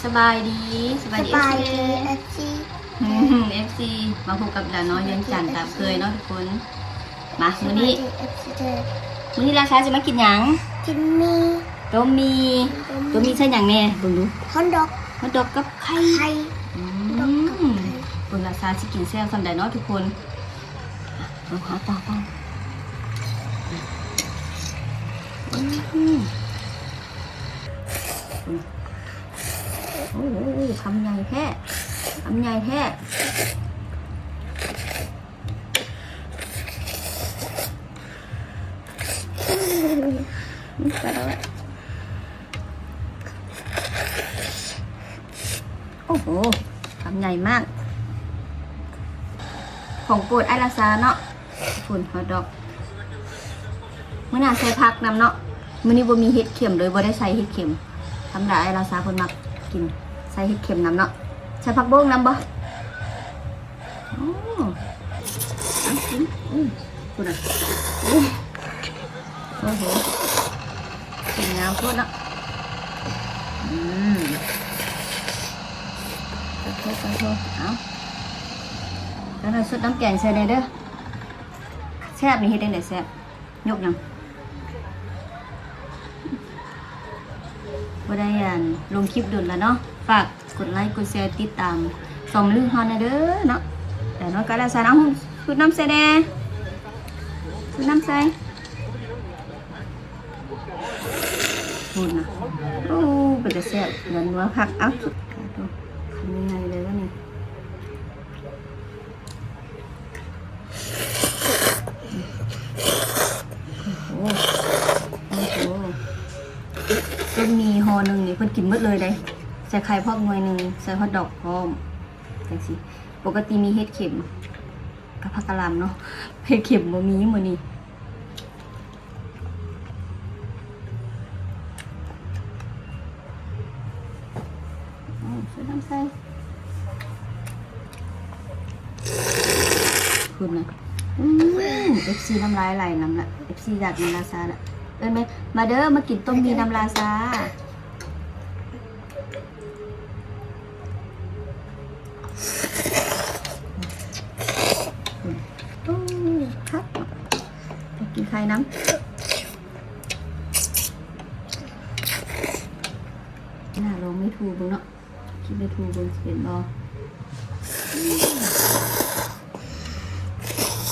ສະບາຍດີ ສະບາຍດີ ສະບາຍດີ ເອັຟຊີ ເອັຟຊີ ອືມ ເອັຟຊີ ມາພົບກັບລານ້ອຍວຽງຈັນຕາມເຄີຍເນາະທຸກຄົນ. ມາ ມື້ນີ້ ສະບາຍດີ ເອັຟຊີ ມື້ນີ້ລາຊາຊິມາກິນຫຍັງ? ກິນໝີ່ ຕົ້ມໝີ່ ຕົ້ມໝີ່ ຕົ້ມໝີ່ໃສ່ຫຍັງແດ່? ເບິ່ງດູ ຮອດດອກ ຮອດດອກກັບໄຂ່ ໄຂ່ ອືມ ຮອດດອກກັບໄຂ່ ເບິ່ງລາຊາຊິກິນແຊບສ່ຳໃດເນາະທຸກຄົນ. ເອົາ ຫາຕາຕາ ອືມ ໂອ້ໂຫ ຄຳໃຫຍ່ແທ້ ຄຳໃຫຍ່ແທ້. ໂອ້ໂຫ ຄຳໃຫຍ່ມາກ ຂອງໂປດອ້າຍລາຊາເນາະ. ພຸ້ນ ຮອດດອກ ມື້ໜ້າໃສ່ຜັກນຳເນາະ. ມື້ນີ້ບໍ່ມີເຫັດເຂັມເລີຍ ບໍ່ໄດ້ໃສ່ເຫັດເຂັມ. ທຳມະດາອ້າຍລາຊາເພິ່ນມັກກິນໃສ່ເຫັດເຂັມນຳເນາະ. ໃສ່ຜັກບົ້ງນຳບໍ່? ໂອ້ ເອົາກິນ ອືມ ພຸ້ນນະ ໂອ້ ໂອ້ໂຫ ກິນງາມໂພດເນາະ. ອືມ ຂໍໂທດ ຂໍໂທດ ເອົາ ຈັກໜ່ອຍຊົດນ້ຳແກງໃສ່ແດ່ເດີ. ແຊບນີ້ ເຮັດຈັ່ງໃດແຊບ? ຍົກຫຍັງ? ບໍ່ໄດ້ ອັນ ລົງຄລິບດົນແລ້ວເນາະ. ຝາກກົດໄລ ກົດແຊ ຕິດຕາມຊ່ອງລູກເຮົາແດ່ເດີເນາະ. ແລ້ວເນາະ ກະລະສານ ເອົາ ຊຸດນ້ຳໃສ່ແດ່ ຊຸດນ້ຳໃສ່ ພຸ້ນນະ. ໂອ້ ເປັນຕາແຊບ ນົວໆ ຄັກ. ເອົາ ຄຳໃຫຍ່ໆ ເລີຍວະນີ້. ໂອ້ໂຫ ໂອ້ໂຫ ເສັ້ນໝີ່ຫໍ່ໜຶ່ງນີ້ເພິ່ນກິນໝົດເລີຍເດ້. ໃສ່ໄຂ່ພອກໜ່ວຍໜຶ່ງ ໃສ່ຮອດດອກພ້ອມ ຈັ່ງຊີ້. ປົກກະຕິມີເຫັດເຂັມກັບຜັກກະຫຼ່ຳເນາະ ເຫັດເຂັມບໍ່ມີມື້ນີ້. ເອົາ ໃສ່ນ້ຳໃສ່ ພຸ້ນນະ. ອືມ ເອັຟຊີ ນ້ຳລາຍໄຫຼນຳລະ ເອັຟຊີ ຢາກນຳລາຊາລະ. ເອີ້ນແມ່ ມາເດີ ມາກິນຕົ້ມໝີ່ນຳລາຊາ. ໂອ້ ຄັກ ຢາກກິນໄຂ່ນຳ. ໜ້າລອງແມ່ທູເບິ່ງເນາະ ກິນແມ່ທູເບິ່ງຊິເປັນບໍ່. ອືມ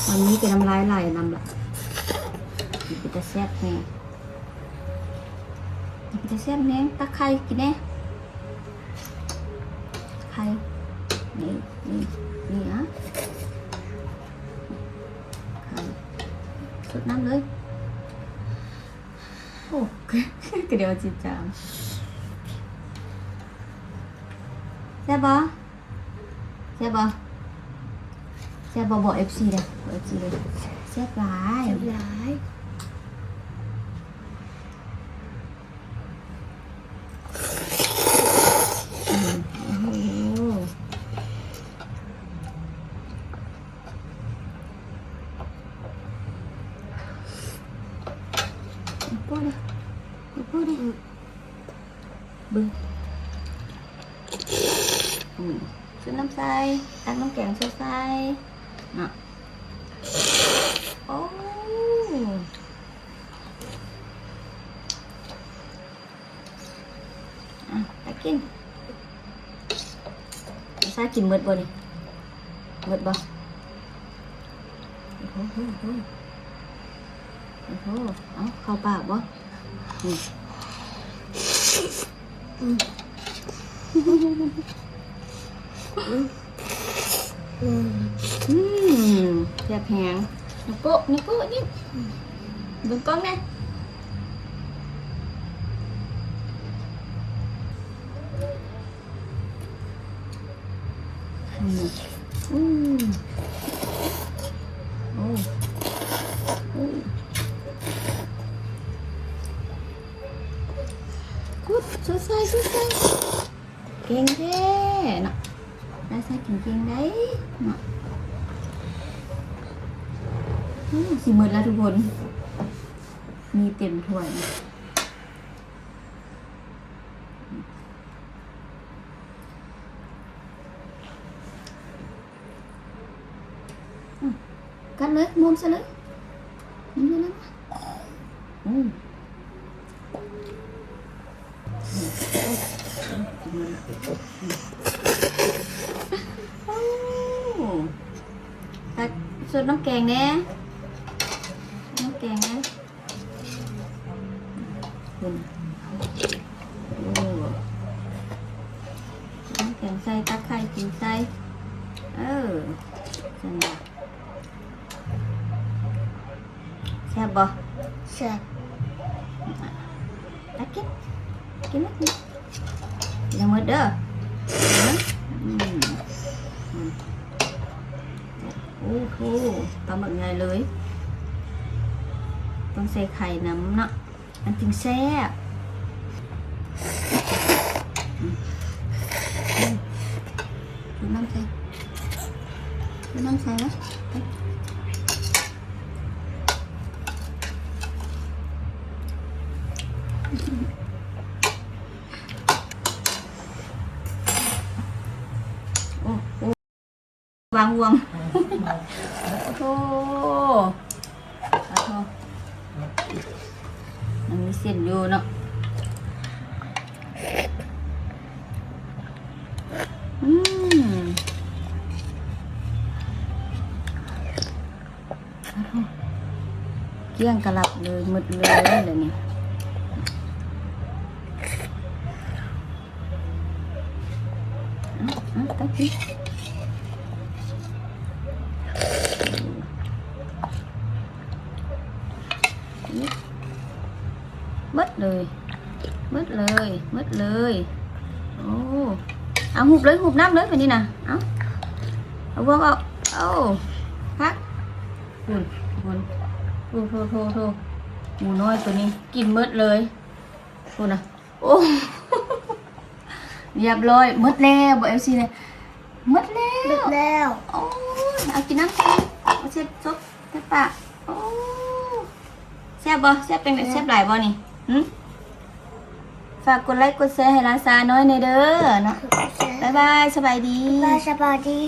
ຕອນນີ້ກໍນ້ຳລາຍໄຫຼນຳລະ ເປັນຕາແຊບແຮງ ເປັນຕາແຊບແຮງ. ຕັກໄຂ່ກິນແດ່ ໄຂ່ ນີ້ ນີ້ ນີ້ ອະ ໄຂ່ ຊົດນ້ຳເລີຍ. ໂອ້ ກະດຽວຈິດຈາມ. ແຊບບໍ່? ແຊບບໍ່? ແຊບບໍ່? ບອກເອັຟຊີເດີ້ ບອກເອັຟຊີເດີ້. ແຊບຫຼາຍ ແຊບຫຼາຍ. ອືມ ໂອ້ໂຫ ພໍແລ້ວ ພໍແລ້ວ ອືມ ເບິ່ງ ອືມ ຊຸດນ້ຳໃສ່ ຕັກນ້ຳແກງໃສ່ ໃສ່ເນາະ. ໂອ້ ອ່ະ ຕັກກິນ. ຊາກິນໝົດບໍ່ນີ້? ໝົດບໍ່? ໂອ້ໂຫ ໂອ້ໂຫ ໂອ້ໂຫ ເອົາ ເຂົ້າປາກບໍ່? ອືມ ອືມ ອືມ ແຊບແຮງ. ນິໂກະ ນິໂກະ ນີ້ ເບິ່ງກ້ອງແດ່. ອືມ ອືມ ໂອ້ ໂອ້ ກຸດ ສົດໃສ ສົດໃສ ເກັ່ງແທ້ເນາະ ໄດ້ໃສ່ເກັ່ງໆ ໄດ້ເນາະ. ໂອ້ ຊິໝົດແລ້ວທຸກຄົນ ມີເຕັມຖ້ວຍ. ອືມ ກັດເລີຍ ມ້ວນໃສ່ເລີຍ ມ້ວນໃສ່ເລີຍ. ອືມ ໂອ້ ຕັກ ສົດນ້ຳແກງແດ່ ສົດນ້ຳແກງແດ່. ພຸ້ນ ໂອ້ ນ້ຳແກງໃສ່ ຕັກໄຂ່ກິນໃສ່ ເອີ ຊັ້ນລະ. ແຊບບໍ່? ແຊບ. ຕັກກິນ ກິນເລີຍ ກິນໃຫ້ໝົດເດີ ອືມ ອືມ. ໂອ້ໂຫ ປາໝຶກໃຫຍ່ເລີຍ ຕ້ອງໃສ່ໄຂ່ນຳເນາະ ມັນຈຶ່ງແຊບ. ອືມ ອືມ ເທນ້ຳໃສ່ ເທນ້ຳໃສ່ນະ. ໂອ້ ໂອ້ ວາງວງ ໂອ້ໂຫ ໂອ້ໂຫ ຍັງມີເສັ້ນຢູ່ເນາະ. ອືມ ກ້ຽງກະລັບເລີຍ ໝົດເລີຍແຫຼະນີ້. ເອົາ ເອົາ ຕັກກິນ ໝົດເລີຍ ໝົດເລີຍ ໝົດເລີຍ. ໂອ້ ເອົາຫູບເລີຍ ຫູບນ້ຳເລີຍບາດນີ້ນະ. ເອົາ ເອົາບ່ວງອອກ. ເອົາ ພັກ ພຸ້ນ ພຸ້ນ ໂທ້ໆໆໆ ໝູນ້ອຍໂຕນີ້ກິນໝົດເລີຍ ພຸ້ນນະ. ໂອ້ ຮຽບຮ້ອຍ ໝົດແລ້ວບໍ່ ເອັຟຊີ ເລີຍ ໝົດແລ້ວ ໝົດແລ້ວ. ໂອ້ຍ ເອົາກິນນ້ຳ ເອົາເຊັດສົບ ເຊັດປາກ. ໂອ້ ແຊບບໍ່? ແຊບຈັ່ງໃດ? ແຊບ ແຊບຫຼາຍບໍ່ນີ້? ຫຶ? ຝາກກົດໄລກົດແຊໃຫ້ລາຊານ້ອຍແດ່ເດີເນາະ. ກດໄລກົດແຊ ບາຍບາຍ ສະບາຍດີ ບາຍບາຍ ສະບາຍດີ.